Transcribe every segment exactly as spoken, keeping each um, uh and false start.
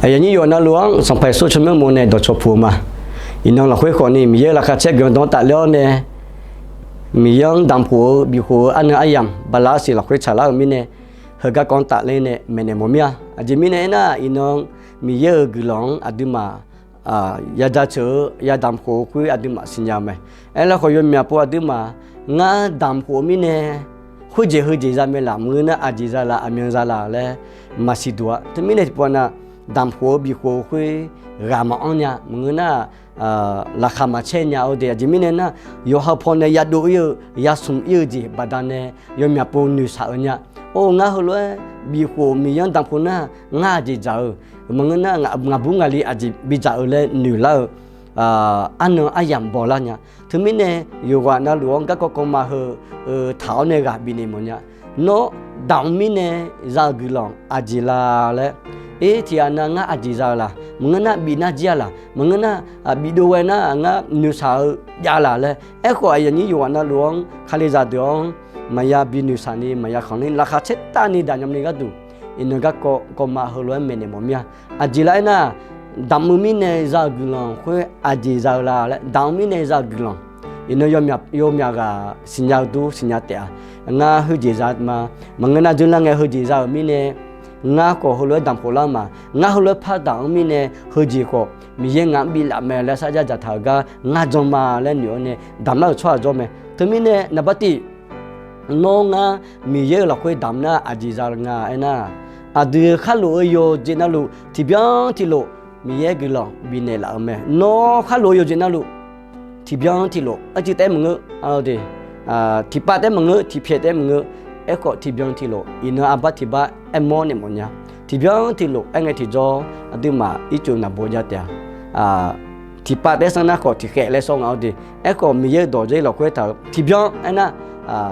Aqyuif aqnyir yawqha navluf-anr Sanqpaq Yeqsur tsawrmyanr mawf nae dawqcawq puq-eu ma. Iqnan lafkhoer khawfni Miqyaer-euq laqkhaq caer guiqlanq dawq tafler-awr nae, Miqyaer-anr damq khof-eu bif khof-eu arnan aryamq bala arsiq lafkhoer tsaqlar-euq mirnae, heugar kawv tafler nae maeqnaeq mawf mir-a. Aqjeq mirnae aernar, iqnan Miqyaer-euq guiqlanq-anr aqduimaf yadaq ceuq-eu yadamq khof-eu khoer aqduimaf siqnya-eu mae. Aerlar khawf yawmyaq pov aqduimaf, ngar damq khof-eu mirnae khoerjeq heujeq za mae laq, maqngeur nar aqjeq za laq, aqmyan za laq laer maqsiq duq-a. Teumirnae tiqpov nav, damq khof-eu bif khof-eu khoer ghaq maqanr nya, maqngeur nar laqkhaq maqcaer nya-eu de. Aqjeq mirnae nar, yawqha paw nae yadov ir-eu yasmq ir-eu jeq baqdanae yawmyaq pov noeqshaq-eu nya. Or, ngar heulof-aer bif khof Miqyaer-anr damq khof nar, ngar aqjeq dzaq-eu, maqngeur nar ngaqbur ngaqli aqjeq bidzaq-eu laer noeqlar-eu arnan aryamq bawlar nya. Teumirnae yawqghaq navluf-anr garkawv kawvma heu taq-awr nae ghaq bifnaeq mawf nya. Nawr damq-eu mirnae za-euq guiqlanq aqjeq la laer, er, tiqghaq nav ngar aqjeq za-eu laq, maqngeur nar bif nar jir-a laq, maqngeur nar bifdov ghae nar ngar noeqshaq-eu jav laq laer. Aerkhawf aqyuif aqnyir yawqghaq navluf-anr Kalizaq deuq-anr maqya bi noeqshaq ni maqya khanqler laqkhaq caertavni daqnyani gharduq, iqnan garkawv kawvma heulof-aer maeqnaeq mawf mir-a. Aqjeq laer aernar, damq-eu mirnae za-euq guiqlanq khoer aqjeq za-eu la laer, damq-eu mirnae za-euq guiqlanq, iqnan yawmyaq ghaq siqnya-eu dur siqnya taef-a. Ngar heujeq za ma, maqngeur nar dzeurlar ngae heujeq za-euq mirnae, ngar khawf heulof-aer damq khof lar ma, ngar heulof-aer par damq-eu mirnae heujeq khawf Miqyaer ngaq-anr biflaf mae laer sarjax dzaqtaq-euq gar ngar jan ma laer noeq-awr nae damq lar-euq tsawrhaq jawr mae. Teumirnae naqbar tiv, nawr ngar Miqyaer-euq lafkhoer damq nar aqjeq za nga aernar, aqdui kharlof-eu yawqjeq navluf tiqbyan tiqlof Miqyaer guiqlanq bifnaeq laf-euq mae. Nawr kharlof-eu yawqjeq navluf tiqbyan tiqlof, arcuiv taef maqngeur, tiqpav taef maqngeur, tiqpyaeq taef maqngeur, aerkhawf tiqbyan tiqlof iqnan arbar tiqbar aermawr naeq mawf nya. Tiqbyan tiqlof aer ngae tiqjawr aqduimaf ircuf naqbo jav taef-a. Tiqpav taef sanr nar khawf tiqkhaeq laer sawr nga-awr de. Aerkhawf Miqyaer-euq dawq dzer lafkhoer taq-euq tiqbyan aernar,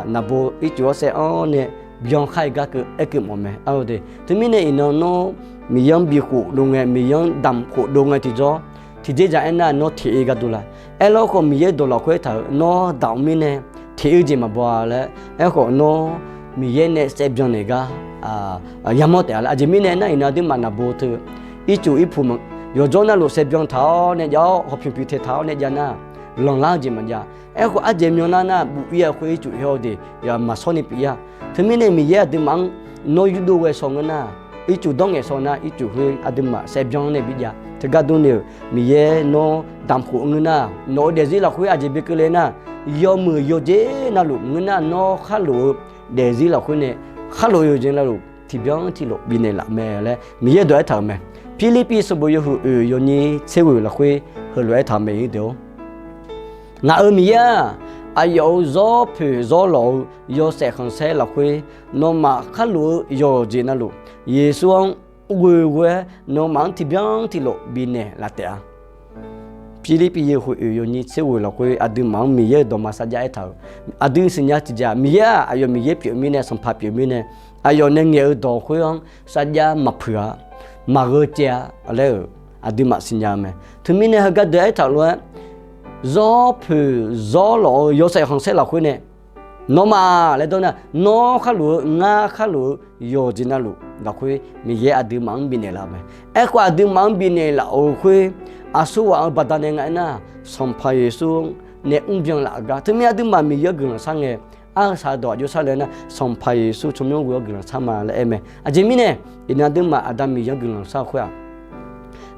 naqbo ircuf-awr saev-anr nae byan khar-ir gar keuv aerkeuv mawf mae-a de. Teumirnae iqnan nawr Miqyaer-anr bikhof dov ngae, Miqyaer-anr damq khof dov ngae tiqjawr, tiqjeqzaq aernar nawr teq-ir gharduq la. Aerlar khawf Miqyaer-euq dawq lafkhoer taq-euq nawr damq-eu mirnae teq-ir jeq maqbaw-a laer. Aerkhawf nawr Miqyaer nae saev byan naeq gar yamawr taef-a laer. Aqjeq mirnae aernar iqnan aqduimaf naqbo teu ircuf irpuq yawqjawr navluf saev byan taq-awr nae jav-awr hawpyawq pyawq taeq taq-awr nae jav nar, lanqlar-eu jeq maqjav. Aerkhawf arjeq myanlar nar buf-ir-a khoer ircuf hawr-eu de, maqshawr ni pyeuf-ir-a. Teumirnae Miqyaer aqduimaf-anr nawr yurdov ghae shaw ngeur nar, ircuf dawr ngaeq shaw nar ircuf khoer aqduimaf saev byan nae bijav. Teugar durni-euq Miqyaer nawr damq khof ngeur nar, nawq-eu daefzir lafkhoer aqjeq bi keuvle nar, yawmuiq yawqjeq navluf ngeur nar nawr kharlof-eu daefzir lafkhoer nae kharlof-eu yawqjeq navluf tiqbyan tiqlof bifnaeq laf mae laer Miqyaer dawq aertaq-euq mae. Pirlirpiv sanqbof yawhuiq oeq yawnyir tser ghoeq lafkhoer heulof-aer taq-eu mae-ir deuq-or. Ngaq-euq Miqyaer-aq, aqyawf-euq zawr poeq zawr lawq-eu yawshaef khanqsaer lafkhoer, nawmaf kharlof-eu yawqjeq navluf, Yeqsur-anr ghoeghoe-aer nawmaf-anr tiqbyan tiqlof bifnaeq laf taef-a. Pirlirpiv yawhuiq oeq yawnyir tser ghoeq lafkhoer aqduimaf-anr Miqyaer-euq dawqma sarjax aertaq-euq. Aqdui siqnya tiqjeq-aq, Miqyaer-aq aqyawf Miqyaer pyeuf mirnae, sanqpaq pyeuf mirnae, aqyawf nae ngaeq-eu dawq khoer-anr sarjax maqpuiq-a, maqgheu caev-a laer-euq aqduimaf siqnya-eu mae. Teumirnae heugar deuq aertaq lof-aer, zawr poeq zawr lawq-eu yawshaef khanqsaer lafkhoer nae, nawmaf laer dawr nar, nawr kharlof-eu ngar kharlof-eu yawqjeq navluf lafkhoer Miqyaer aqduimaf-anr bifnaeq laf-eu mae. Aerkhawf aqduimaf-anr bifnaeq laf-euq khoer aqsurghaq-eu baqdanae nga aernar, Sanqpaq Yeqsur nae mrbyan laf-eu gar. Teumirnae aqduimaf Miqyaer-anr guiqlanq shar ngae, arsa dawq aqjox sharle nar, Sanqpaq Yeqsur tsawrmyanr ghoe-awr guiqlanq shar ma laer aer mae. Aqjeq mirnae, iqnan aqduimaf Aqda Miqyaer-anr guiqlanq shar-eu khoer-aq,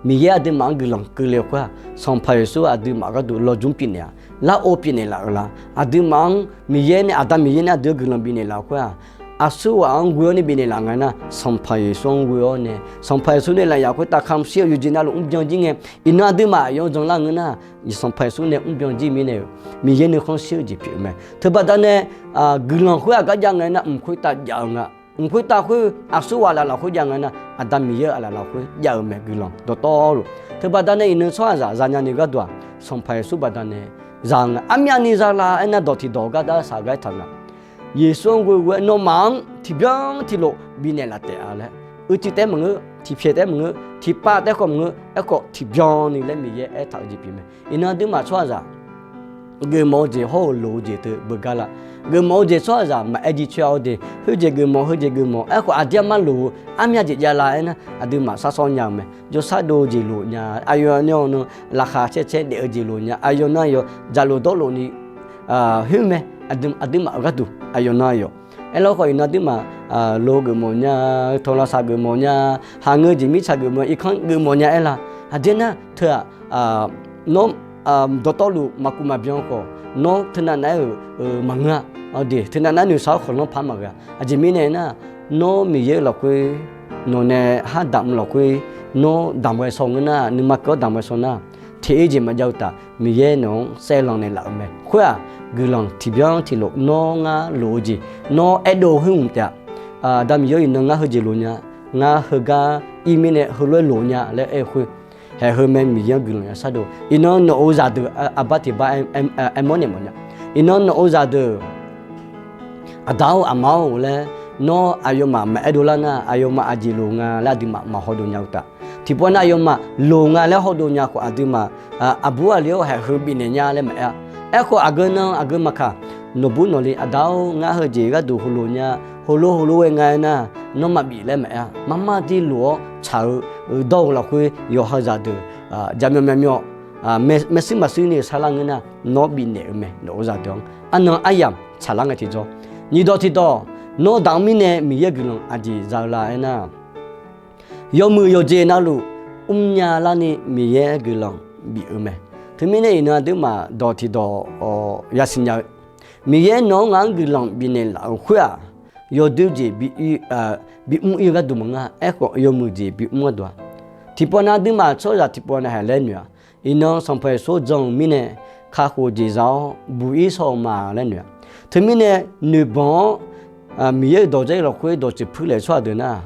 Miqyaer aqduimaf-anr guiqlanq keuvle-eu khoer-aq, Sanqpaq Yeqsur aqduimaf gharduq lawjmr pyeufnaeq-a, lar ov pyeufnaeq laf-eu la. Aqduimaf-anr Miqyaer nae, Aqda Miqyaer nae aqdui-anr guiqlanq bifnaeq laf-eu khoer-aq, aqsurghaq-anr ghoe-awr nae bifnaeq laf nga nar, Sanqpaq Yeqsur-anr ghoe-awr nae, Sanqpaq Yeqsur nae lafyaq khoertav kamq shir-eu yawqjeq navluf mrbyan jir ngae, iqnan aqduimaf yawzan lar ngeur nar, Sanqpaq Yeqsur nae mrbyan jir mirnae-euq Miqyaer nuikhanr shir-eu jeq pyeuf-eu mae. Teubaqda nae guiqlanq khoer-aq gar jav ngae nar, mq khoertav jav-eu nga. Mq khoertav khoer aqsurghaq aqlaf lafkhoer jav ngae nar, Aqda Miqyaer-euq aqlaf lafkhoer jav-eu mae guiqlanq dawqtawvluf. Teubaqda nae iqnan tsawrhaqzaq zanya ni gharduq-aq, Sanqpaq Yeqsur baqda nae za-eu nga. Armyavni za la aernar, dawq tiqdawq gar dar saq gar aertaq nga. Yeqsur-anr ghoeghoe-aer nawmaf-anr tiqbyan tiqlof bifnaeq laf taef-a laer, uicuiv taef maqngeur, tiqpyaeq taef maqngeur, tiqpav taef khawf maqngeur, aerkhawf tiqbyan ni laer Miqyaer aertaq-eu jeq pyeuf mae. Iqnan aqduimaf tsawrhaqzaq geufmawf-eu jeq hawr-eu loq-eu jeq teu beugar lar. Geufmawf-eu jeq tsawrhaqzaq maqaer jircoer-a-awr de, khoerjeq geufmawf, khoerjeq geufmawf. Aerkhawf, aqdir armar loq-eu armyav jeq javlar aernar, aqduimaf sharshawr nya-eu mae. Jawrshar dov-eu jeq loq nya, aqyawf aqnyawf nan laqkhaq caer caer daef-eu jeq loq nya, aqyawf nan aqyawf jaqlof dawrlof ni khoer mae. Aqduimaf-euq gharduq aqyawf nan aqyawf. Aerlawkhawf, iqnan aqduimaf lo geufmawf nya, tawq lavsav geufmawf nya, haqngeur jeq mirtsaq geufmawf, irkanr geufmawf nya aerlar. Aqjeq nar teu-aq, nawr dawqtawvluf maqkuv maqbyan khawf, nawr teunav nav-aer-euq maqngeur-a. Awq de, teunav nav-aer noeqshaq-awr khawqlanr par maqghae-a. Aqjeq mirnae aernar, nawr Miqyaer-euq lafkhoer, nawq nae har damq-eu lafkhoer, nawr damq ghae shaw ngeur nar, nuima keuv-awr damq ghae shaw nar, teq-ir jeq maqjav-eu taf, Miqyaer nawq-anr saevlanq naeqlaf-euq mae. Khoer-aq, guiqlanq tiqbyan tiqlof nawr ngar loq-eu jeq, nawr aerdov-eu khoer hmq taef-a. Aqda Miqyaer-or, iqnan ngar heujeq loq nya, ngar heugar ir mirnae heulof-aer loq nya laer aer-eu khoer, haeq heu mae. Miqyaer-anr guiqlanq yashar dov. Iqnan nawq-euq zaqdeuq arbar tiq bar aermawr naeq mawf nya. Iqnan nawq-euq zaqdeuq, aqda-or aqma-or laer, nawr aqyawfmaf maqaer dovlar nar, aqyawfmaf aqjeq loq nga laer aqduimaf maqhaw dov nya-eu taf. Tiqpov nar aqyawfmaf loq nga laer haw dov nya khawf, aqduimaf aqbur aqli-or haeq heu bifnaeq nya laer maqaer-a. Aerkhawf, aqgeu nan aqgeu maqkaq, nawqbur nawqli aqda-or, ngar heujeq gharduq heuloq nya, heulof heulof ghae nga aernar, nawr maqbif laer maqaer-a. Marmar dir lof-awr tsaq-eu dawr-eu lafkhoer yawqha zaqdeuq jaqmyawf myawf myawf maershuir maqshuir ni-eu sarlar ngeur nar, nawr bifnaeq-eu mae. Nawq-euq zaqdeuq-anr arnan aryamq tsaqlar ngae tiqjawr. Nyiqdawq tiqdawq, nawr damq-anr mirnae Miqyaer-euq guiqlanq aqjeq za-eu la aernar, yawmuiq yawqjeq navluf mrnya larni Miqyaer guiqlanq bif-eu mae. Teumirnae iqnan aqduimaf dawq tiqdawq yasiq nya-eu, Miqyaer nawq-anr ngaq-anr guiqlanq bifnaeq laf-euq khoer-aq, yawdoer jeq bimr ir-eu gharduq maqngeur-a. Aerkhawf, yawmuiq jeq bimr gharduq-a. Tiqpov nav aqduimaf tsawrhaqzaq tiqpov nav haeq laer noeq-a. Iqnan Sanqpaq Yeqsur jan-euq mirnae kakhof jeq za-awr buq ir shaw-eu ma laer noeq-a. Teumirnae noeqbanq-awr Miqyaer-euq dawq dzar-ir lafkhoer dawqtsuif puir laef tsawrhaq deuq nar,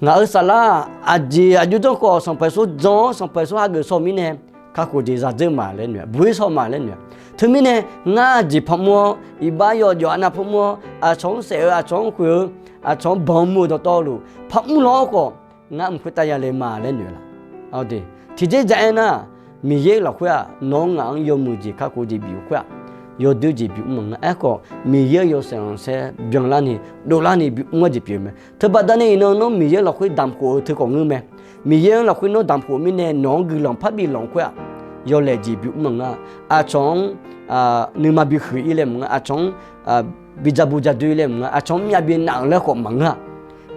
ngaq-euq saflar-aq, aqjeq aqjox janr khawf Sanqpaq Yeqsur jan-awr Sanqpaq Yeqsur hageuf shaw-eu mirnae kakhof jeq za dzeur ma laer noeq-a, buq ir shaw ma laer noeq-a. Teumirnae ngar aqjeq paqmr-awr, iqbax yawqjawf arnav paqmr-awr, aqcawq-anr saef-eu, aqcawq-anr khoeq-eu, aqcawq-anr banq mur-eu dawqtawvluf paqmr law-awr khawf, ngar mq khoertav yale ma laer noeq laf. Tiqjeq dzaq-aer nar, Miqyaer-euq lafkhoer-aq, nawq-anr ngaq-anr yawmuiq jeq kakhof jeq bif-eu khoer-aq, yawdoer jeq bimr maqngeur. Aerkhawf, Miqyaer-euq yawshaef khanqsaer byanlarni dovlarni bimr-awr jeq pyeuf-eu mae. Teubaqda nae iqnan nawr Miqyaer-euq lafkhoer damqkhof-eu teu khawf ngeur mae. Miqyaer-anr lafkhoer nawr damqkhof-eu mirnae nawq-anr guiqlanq parbi lanq khoer-aq, yawlaeq jeq bimr maqngeur. Aqcawq-anr nuima bihuiq ir laer maqngeur. Aqcawq-anr bi dzabu dzadoer laer maqngeur. Aqcawq-anr myav bi naf-euq laer khawf maqngeur-a.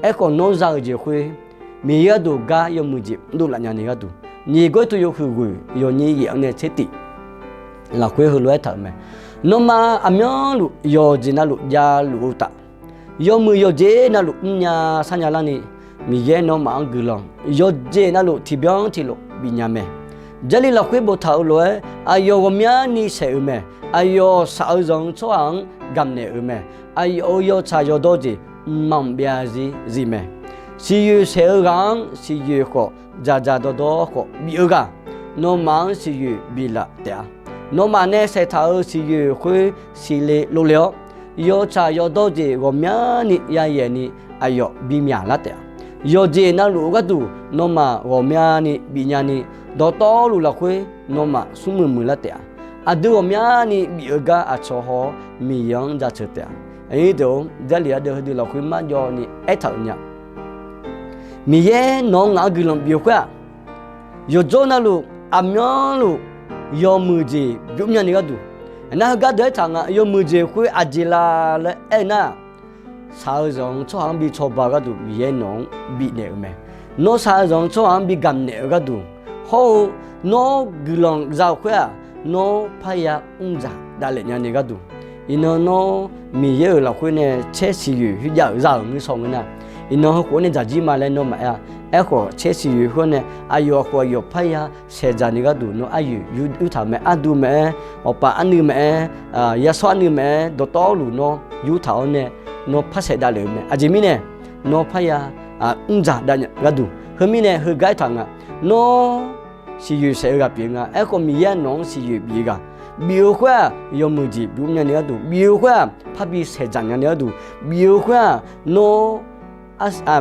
Aerkhawf, nawr za-eu jeq khoer Miqyaer gharduq gar yawmuiq jeq mrdov laf nyani gharduq, nyiq Gawrliqtu yawhuiq ghoeq yawnyir yaef-anr nae tser tif lafkhoer heulof-aer taq-euq mae. Nawmaf aqmyanluf yawqjeq navluf javluf-eu taf, yawmuiq yawqjeq navluf mrnya sharnya larni, Miqyaer nawmaf-anr guiqlanq yawqjeq navluf tiqbyan tiqlof bifnya mae. Jarlif lafkhoer boftaq-euq lof-aer, aqyawf ghawqmyani saeq-euq mae. Aqyawf shaq-eu zanq-eu tsawrhaq-anr gamq naeq-euq mae. Aqyawf-euq yawtsaq yawdawr jeq mqmaq mqbyav zir zir mae. Siqyoeq saeq-eu ghaq-anr siqyoeq khawf, dzaqdzaq dawrdawr khawf bif-eu ghaq, nawmaf-anr siqyoeq biflaf taef-a. Nawmaf nae saeqtaq-euq siqyoeq khoer siqle lovle-awr, yawtsaq yawdawr jeq ghawqmyani yayaeq ni aqyawf bimyaq lar taef-a. Yawqjeq navluf-eu gharduq nawmaf ghawqmyani bifnya ni, dawqtawvluf lafkhoer nawmaf smrmuiq muiqlar taef-a. Aqdui ghawqmyani bif-eu gar aqcawq haw-awr Miqyaer-anr jaceuq taef-a. Aqyuif deuq-or, Jarlif ardeuv heudeuq lafkhoer marjawv ni aertaq-euq nya. Miqyaer nawq-anr ngaq-anr guiqlanq bif-eu khoer-aq, yawqjawr navluf aqmyanluf yawmuiq jeq bymr nyani gharduq, nar heugar deuq aertaq nga, yawmuiq jeq khoer aqjeq la laer aernar, shaq-eu zanq-eu tsawrhaq-anr bi cawba-eu gharduq Miqyaer nawq-anr bifnaeq-euq mae. Nawr shaq-eu zanq-eu tsawrhaq-anr bi gamqnaeq-eu gharduq, hawr-eu nawr guiqlanq za-eu khoer-aq, nawr parya mrdzaq davlef nyani gharduq, iqnan nawr Miqyaer-euq lafkhoer nae caer siqyoeq khoerjav-euq za-euq ngeur shaw ngeur nar, iqnan heukhof-anr nae dzaq jir ma laer nawr maqaer-a. Aerkhawf caer siqyoeq khoer nae aqyawf aqkhof aqyawf parya saeqdzaq ni gharduq nawr aryoeq yur taq-euq mae. Ardu mae-aer, awqpaf arnuiv mae-aer, yashawr arnuiv mae-aer dawqtawvluf nawr yur taq-awr nae nawr par saeq davlef-euq mae. Aqjeq mirnae nawr parya mrdzaq dav gharduq, heumirnae heugar aertaq nga. Nawr siqyoeq saeq-eu ghaq pyeuf nga. Aerkhawf Miqyaer nawq-anr siqyoeq bif-eu ghaq, bif-eu khoer-aq yawmuiq jeq bymr nyani gharduq, bif-eu khoer-aq parbi saeqdzaq nyani gharduq, bif-eu khoer-aq nawr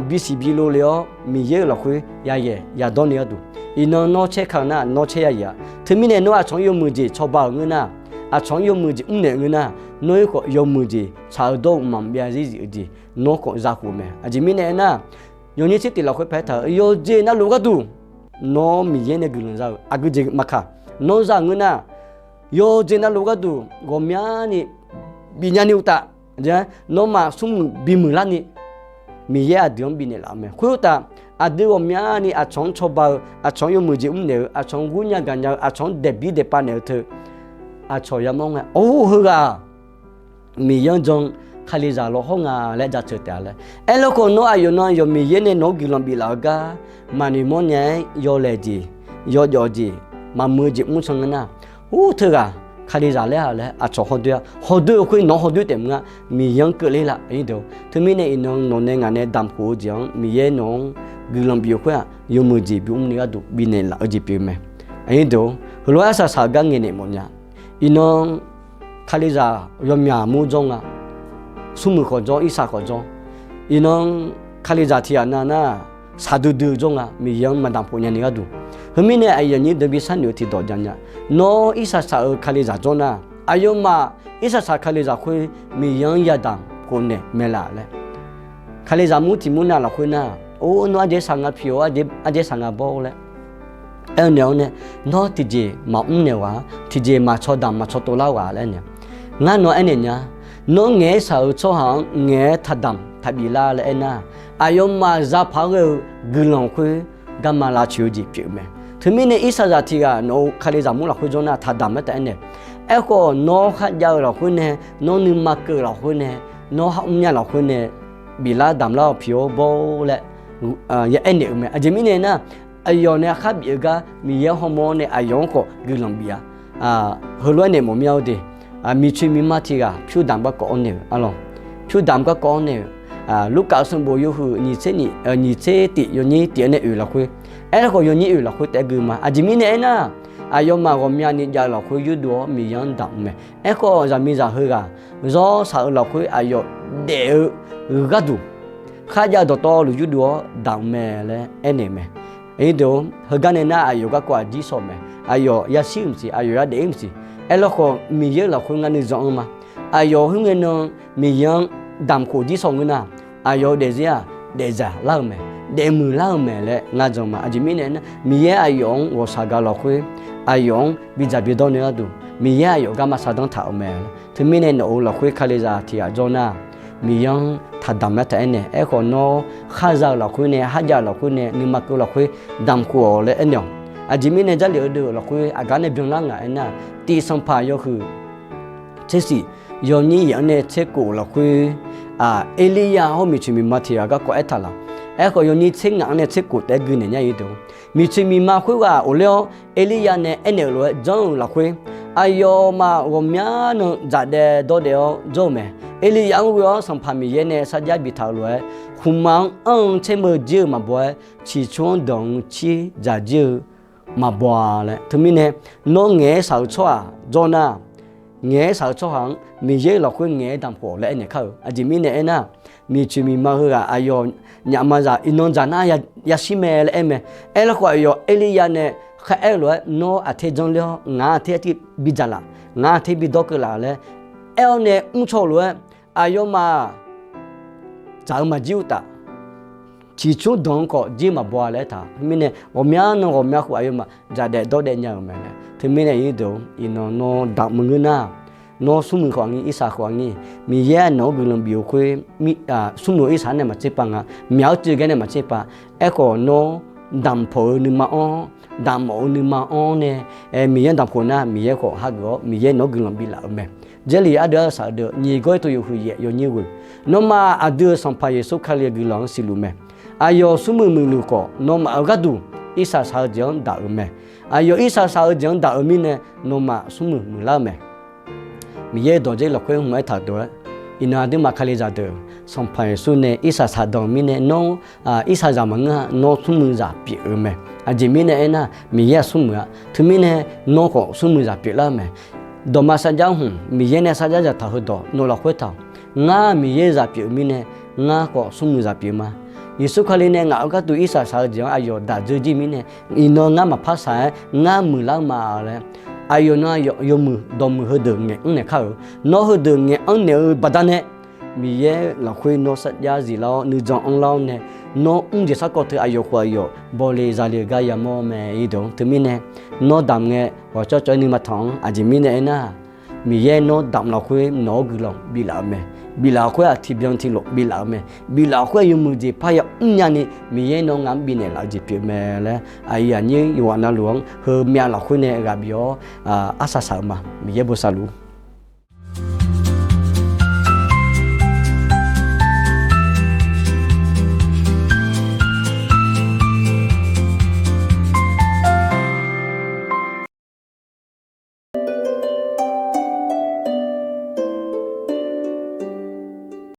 bisiq bi lov le-awr Miqyaer-euq lafkhoer yayaeq yadawr ni gharduq, iqnan nawr caer ka nar nawr caer yayaeq-a. Teumirnae nawr aqcawq-anr yawmuiq jeq cawba-euq ngeur nar, aqcawq-anr yawmuiq jeq mrnaeq-eu ngeur nar, nawr-aer khawf yawmuiq jeq tsaq-eu dawr-eu mqmaq maqbyav zarzir-euq jeq nawr khawf za khof-eu mae. Aqjeq mirnae aernar, yawnyir tsertiq lafkhoer paer taq-euq yawqjeq navluf gharduq nawr Miqyaer nae guiqlanq za-euq aqgeu jeq maqkaq, nawr za-euq ngeur nar, yawqjeq navluf gharduq ghawqmyani bifnya ni uqtaf, nawmaf smrmuiq bimuiq larni Miqyaer aqdui-anr bifnaeq laf-eu mae. Khoeruqtaf, aqdui ghawqmyani aqcawq-anr cawba-eu, aqcawq-anr yawmuiq jeq mrnaeq-eu, aqcawq-anr gurnya gaqnya-eu, aqcawq-anr daeqbir daeqpav naeq-eu teu, aqcawq yamawr ngae, or, heughaq Miqyaer-anr jan-eu Kalizaq lawhawr nga laer jaceuq taef-a laer. Aerlar khawf, nawr aqyawf nan yawq Miqyaer nae nawq-anr guiqlanq biflaf-eu gar maqnoeq mawr nya-aer yawlaeq jeq, yawjawf jeq, maqmuiq-eu jeq mrcan ngeur nar, or, teughaq Kalizaq laer-a laer aqcawq hawdoer-a. Hawdoer-eu khoer nawq-anr hawdoer taef maqnga, Miqyaer-anr keuvler laf. Teumirnae iqnan nawq nae ngaq nae damqkhof-eu jeq-anr Miqyaer nawq-anr guiqlanq bif-eu khoer-aq, yawmuiq jeq bimr ni gharduq bifnaeq laf-eu jeq pyeuf mae. Heulof-aer arsaq saq-eu gar ngaeqnaeq mawfnya. Iqnan Kalizaq yawmyaq mur jawr nga. Smrmuiq khawf jawr, irsaq khawf jawr. Iqnan Kalizaq tiqghaq nav nar, shaqdui dui-eu jawr nga, Miqyaer-anr maqdamq khof nyani gharduq. Heumirnae aqyuif aqnyir deuq bi sharnoeq-eu tiqdawq janya. Nawr irsaq saq-eu Kalizaq jawr nar, aqyawfmaf irsaq saq Kalizaq khoer Miqyaer-anr yadamq khof naeq mae laf laer. Kalizaq mur tiq mur nav lafkhoer nar, or, nawr aqjeq saq nga pyeuf-awr, aqjeq saq nga bawr laer aer-eu naeq-awr nae, nawr tiqjeq maqmr naeq ghaq-a, tiqjeq maqcaw damq maqcaw tov lar ghaq laer aernaeq. Ngar nawr aernaeq nya, nawr ngaeq-aer shaq-eu tsawrhaq-anr ngaeq-aer taqdamq taqbif lar laer aernar, aqyawfmaf zaqpaq-aer ghae-eu guiqlanq khoer garma lavcoeq-eu jeq pyeuf-eu mae. Teumirnae irsaqzaq tiqghaq nawq-euq Kalizaq mur lafkhoer jawr nar taqdamq-aer taef-aer naeq. Aerkhawf nawr kharjav-eu lafkhoer nae, nawr nuima keuv-eu lafkhoer nae, nawr har mr nya lafkhoer nae biflar damq lar-awq pyeuf-awr bawr laer ya aernaeq-eu mae. Aqjeq mirnae nar, aqyawf nae khar bif-eu gar Miqyaer hawmawr-awr nae aqyawf-anr khawf guiqlanq bif-a. Heulof-aer naeq mawf mir-a de. Miqcoeq miqma tiqghaq pyurdamq garkawv-awr naeq-euq arlawq. Pyurdamq garkawv-awr naeq-euq. Lurkaf-eu sanqbof yawhuiq nyiq tser nyiq, nyiq tser tif yawnyir tif-anr nae oeq lafkhoer, aerkhawf yawnyir oeq lafkhoer taef-aer gui ma. Aqjeq mirnae aernar, aqyawfmaf ghawqmyani jav-eu lafkhoer yurdov-awr Miqyaer-anr damq-eu mae. Aerkhawf zaqmiqzaq heughaq zawr shaq-eu lafkhoer aqyawf daef-eu gharduq kharjav-eu dawqtawvluf yurdov-awr damq-eu mae laer aernaeq-eu mae. Heugar nae nar aqyawf garkawv aqjir shawq mae. Aqyawf yashir-euq maqsiq, aqyawf yadaef-ir maqsiq. Aerlar khawf Miqyaer-euq lafkhoer ngar nuijan-anr ma. Aqyawf khoerngae nan Miqyaer-anr damqkhof jir shawq ngeur nar, aqyawf-eu daefzir-aq daefdzaq lar-eu mae, daefmuiq lar-eu mae laer ngar jan ma. Aqjeq mirnae nar, Miqyaer aqyawf-anr ghawqshaq gaq lafkhoer, aqyawf-anr bidzaq bidawr nae gharduq Miqyaer aqyawf garma shardanr taq-euq mae. Teumirnae nawq-euq lafkhoer Kalizaq tiqghaq jawr nar, Miqyaer-anr taqdamq-aer taef-aer naeq. Aerkhawf nawr kharza-eu lafkhoer nae, kharjav-eu lafkhoer nae, nuima keuv lafkhoer damqkhof-awq laer aernaeq-awq. Aqjeq mirnae Jarlif heudeuq lafkhoer aqgar nae byanlar ngaq aernar, tif sanqpaq yawhuiq tsershif yawnyir yaeq-anr nae tserkof lafkhoer, Erliryav hawr miqcoeq miqma tiqghaq garkawv aertaq laf. Aerkhawf yawnyir tser ngaq-anr nae tserkof taef-aer gui naeq nya-ir deuq, miqcoeq miqma khoerghaq ghofler-awr Erliryav nae aernaeq-euq lof-aer janr-euq lafkhoer, aqyawfmaf ghawqmya nan dzaqdaev dawrdaev-awr jawr-eu mae. Erliryav-anr ghoe-awr Sanqpaq Miqyaer nae sarjax biftaq-euq lof-aer, khmqmaq-anr anr-eu tser meuq jir-eu maqbaw-aer, ciqcur-anr danq-eu cir dzaq jir-eu maqbaw-a laer. Teumirnae, nawr ngaeq-aer shaq-eu tsawrhaq jawr nar, ngaeq-aer shaq-eu tsawrhaq-anr Miqyaer-euq lafkhoer ngaeq-aer damqkhof laer aernaeq kar-euq. Aqjeq mirnae aernar, miqcoeq miqma heughaq aqyawf nyafma zaq iqnan dzaq nar yashir mae laer aer mae. Aerlar khawf aqyawf Erliryav nae kharaer-eu lof-aer, nawr aqter janrler-awr ngaq-anr aqter artiv bidzaq laf, ngaq-anr aqter bidawr keuv laf laer aer-awr nae mrcaw-eu lof-aer, aqyawfmaf dzaq-eu maqjir uqtaf, ciqcur danq-eu khawf jir maqbaw-a laer aertaq. Teumirnae ghawqmya nan ghawqmya khof aqyawfmaf dzaqdaev dawrdaev nya-euq mae laer. Teumirnae iqnan nawr damq-eu ngeur nar, nawr smrmuiq khawf aqnyir, irsaq khawf aqnyir, Miqyaer nawq-anr guiqlanq bif-eu khoer, smrmuiq-eu irsaq-anr nae maqtser pav nga, myaq-anr tsuif gar nae maqtser pav. Aerkhawf nawr damqpawf-eu nuima-anr, damqmawf-eu nuima-anr nae Miqyaer damqkhof nar, Miqyaer khawf hageuf-awr Miqyaer nawq-anr guiqlanq biflaf-euq mae. Jarlif ardeuv arsaq ardeuv nyiq gawr-ir to yawhuiq yaef yawnyir ghoe, nawmaf aqdui-euq Sanqpaq Yeqsur Kali-euq guiqlanq-anr siqluf mae. Aqyawf smrmuiq muiqluf khawf nawmaf-euq gharduq irsaq saq-eu jeq-anr daq-euq mae. Aqyawf irsaq saq-eu jeq-anr daq-euq mirnae, nawmaf smrmuiq muiqlar-eu mae. Miqyaer dawq dzer lafkhoer hmq-aer taq dawq-aer, iqnan aqduimaf Kalizaq deuq, Sanqpaq Yeqsur nae irsaq saq danq-euq mirnae nawr irsaqzaq maqngeur-a, nawr smrmuiqzaq pyeuf-eu mae. Aqjeq mirnae aernar, Miqyaer-aq smrmuiq-a. Teumirnae nawr khawf smrmuiqzaq pyeuflar-eu mae. Dawqma sarjax hmq Miqyaer nae sarjax dzaqtaq-eu heudawq nawq lafkhoer taq-awq. Ngar Miqyaer zaq pyeuf-eu mirnae, ngar khawf smrmuiqzaq pyeuf ma. Yeqsur Kali nae ngaq-euq gharduq irsaq saq-eu jeq-anr aqyawf daq dzeur jir mirnae, iqnan ngar maqpar saq-aer ngar muiqlar-eu ma laer Aqyawf nan aqyawf yawmuiq dawqmuiq heudeuq ngaeq-anr naeq kar-euq. Nawr heudeuq ngaeq-anr naeq-eu baqdanae, Miqyaer lafkhoer nawr sarjax ziflar-awr nuijan anrlar-awr nae, nawr mr jeq sarkawv teu aqyawf khof aqyawf bawle zale-eu gar yamawr mae. Irdeuq-anr teumirnae, nawr damq ngae ghawqcawv cawv-aer nuima tanq-anr. Aqjeq mirnae aernar, Miqyaer nawr damq lafkhoer nawq-anr guiqlanq biflaf-eu mae. Biflaf khoer-aq tiqbyan tiqlof biflaf-eu mae. Biflaf khoer-aq yawmuiq jeq parya mrnya ni Miqyaer nawr ngaq-anr bifnaeq laf-eu jeq pyeuf mae laer, aqyuif aqnyir yawqghaq navluf-anr heumyav lafkhoer nae ghaq bif-awr arsaq saq-eu ma. Miqyaer bosav luf-ur.